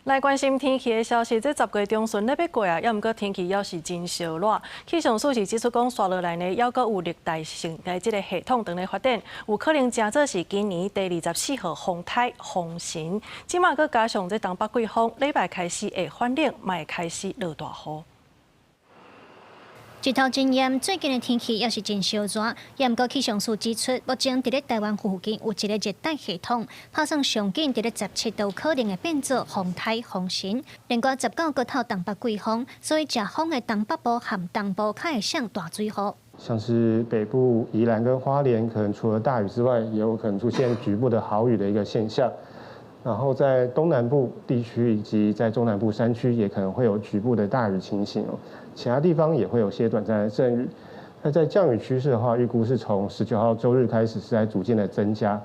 來關心天氣的消息，這10月中旬咧欲過啊，猶毋過天氣猶是真燒熱。氣象署是指出講，紲落來呢，猶閣有熱帶性的這个系統正咧發展，有可能成做是今年第24號風颱風神。這馬閣加上這東北季風，禮拜開始會反冷，嘛會開始落大雨。日頭真炎，最近的天氣猶是真燒熱。猶毋過氣象署指出，目前佇咧台灣附近有一个熱帶系統，拍算上緊佇咧17號可能會變做風颱風神。另外19閣透東北季風，所以食風的東北部和東部較會上大水雨。像是北部宜蘭跟花蓮，可能除了大雨之外，也有可能出現局部的豪雨的一個現象。然後在東南部地區以及在中南部山區，也可能會有局部的大雨情形哦。其他地方也會有些短暫的陣雨。那在降雨趨勢的話，預估是從19號週日開始是在逐漸的增加，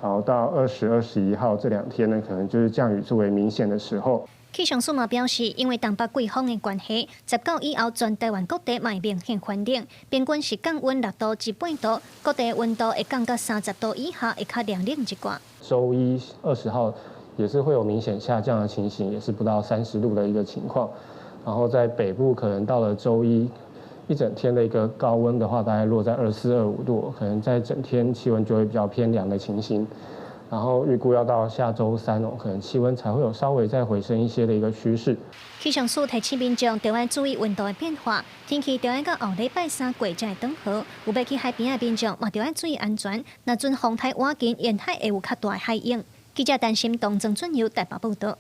然後到20、21號這兩天呢，可能就是降雨最為明顯的時候。氣象署嘛表示，因為東北季風的關係，19以後全台灣各地嘛會明顯寒冷，平均是降溫6度至半度，各地溫度會降到30度以下，會較涼冷一寡。週一20號也是會有明顯下降的情形，也是不到30度的一個情況。然後在北部可能到了週一一整天的一個高溫的話，大概落在24、25度，可能在整天氣溫就會比較偏涼的情形。然後預估要到下週三哦，可能氣溫才會有稍微再回升一些的一個趨勢。氣象署提醒民眾，著愛注意溫度的變化，天氣著愛到後禮拜三過才會轉好。有欲去海邊的民眾嘛，著愛注意安全。若陣風颱倚近，沿海會有較大的海湧。記者陳心東、曾俊佑台北報道。